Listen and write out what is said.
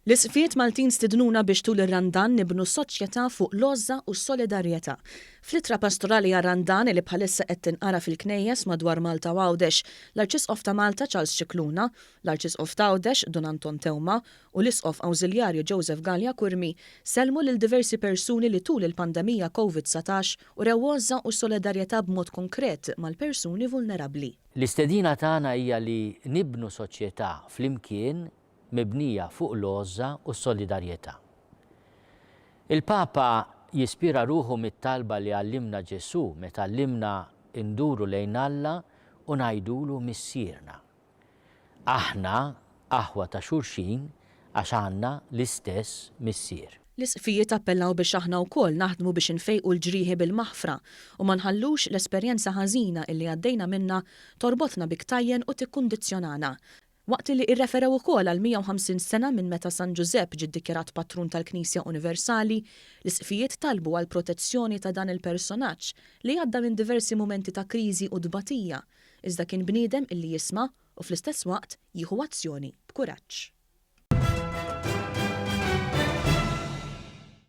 L-Isqfijiet Maltin stidnuna biex tul ir-Randan nibnu soċjetà fuq l-għożża u s-solidarjetà. Fl-ittra pastorali għar-Randan li bħalissa qed tinqara fil-knejjes madwar Malta u Għawdex, l-Arċisqof ta' Malta Charles Scicluna, l-Arċisqof t'Għawdex Dun Anton Teuma u l-Isqof Awżiljarju Joseph Galea Curmi sellmu lil diversi persuni li tul il-pandemija Covid 19 urew għożża u solidarjetà b'mod konkret mal-persuni vulnerabbli. L-istedina tagħna hija li nibnu soċjetà flimkien mibnija fuq l-għożża u s-solidarjetà. Il-Papa jispira ruħu mit-talba li għallimna Ġesù meta għallimna nduru lejn Alla u ngħidulu Missierna. Aħna aħwa ta' xulxin għax għandna l-istess Missier. L-Isqfijiet appellaw biex aħna wkoll naħdmu biex infejqu l-ġrieħi bil-maħfra u ma nħallux l-esperjenza ħażina illi għaddejna minnha torbotna bi ktajjen u tikkundizzjonana. Waqt li irreferew ukoll għal 150 sena minn meta San Ġużepp ġie ddikjarat patrun tal-Knisja Universali, l-Isqfijiet talbu għall-protezzjoni ta' dan il-personaġġ li għadda minn diversi mumenti ta' kriżi u tbatija, iżda kien bniedem illi jisma' u fl-istess waqt jieħu azzjoni b'kuraġġ.